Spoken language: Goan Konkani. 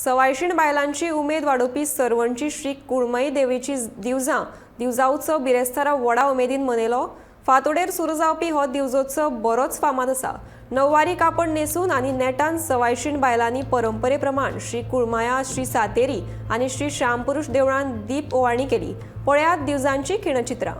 सवायशीण बायलांची उमेद वाडोवपी सर्वणची श्री कुळमई देवीची दिवजा उत्सव बिरेस्तारा व्हडा उमेदीन मनयलो. फांतोडेर सुरू जावपी हो दिवजोत्सव बरोच फामाद आसा. नववारी कापड न्हेसून आनी नेटान सवायशीण बायलांनी परंपरे प्रमाण श्री कुळमाया, श्री सातेरी आनी श्री श्यामपुरुष देवळान दीप ओवाळणी केली. पळयात दिवजांची खिणचित्रां.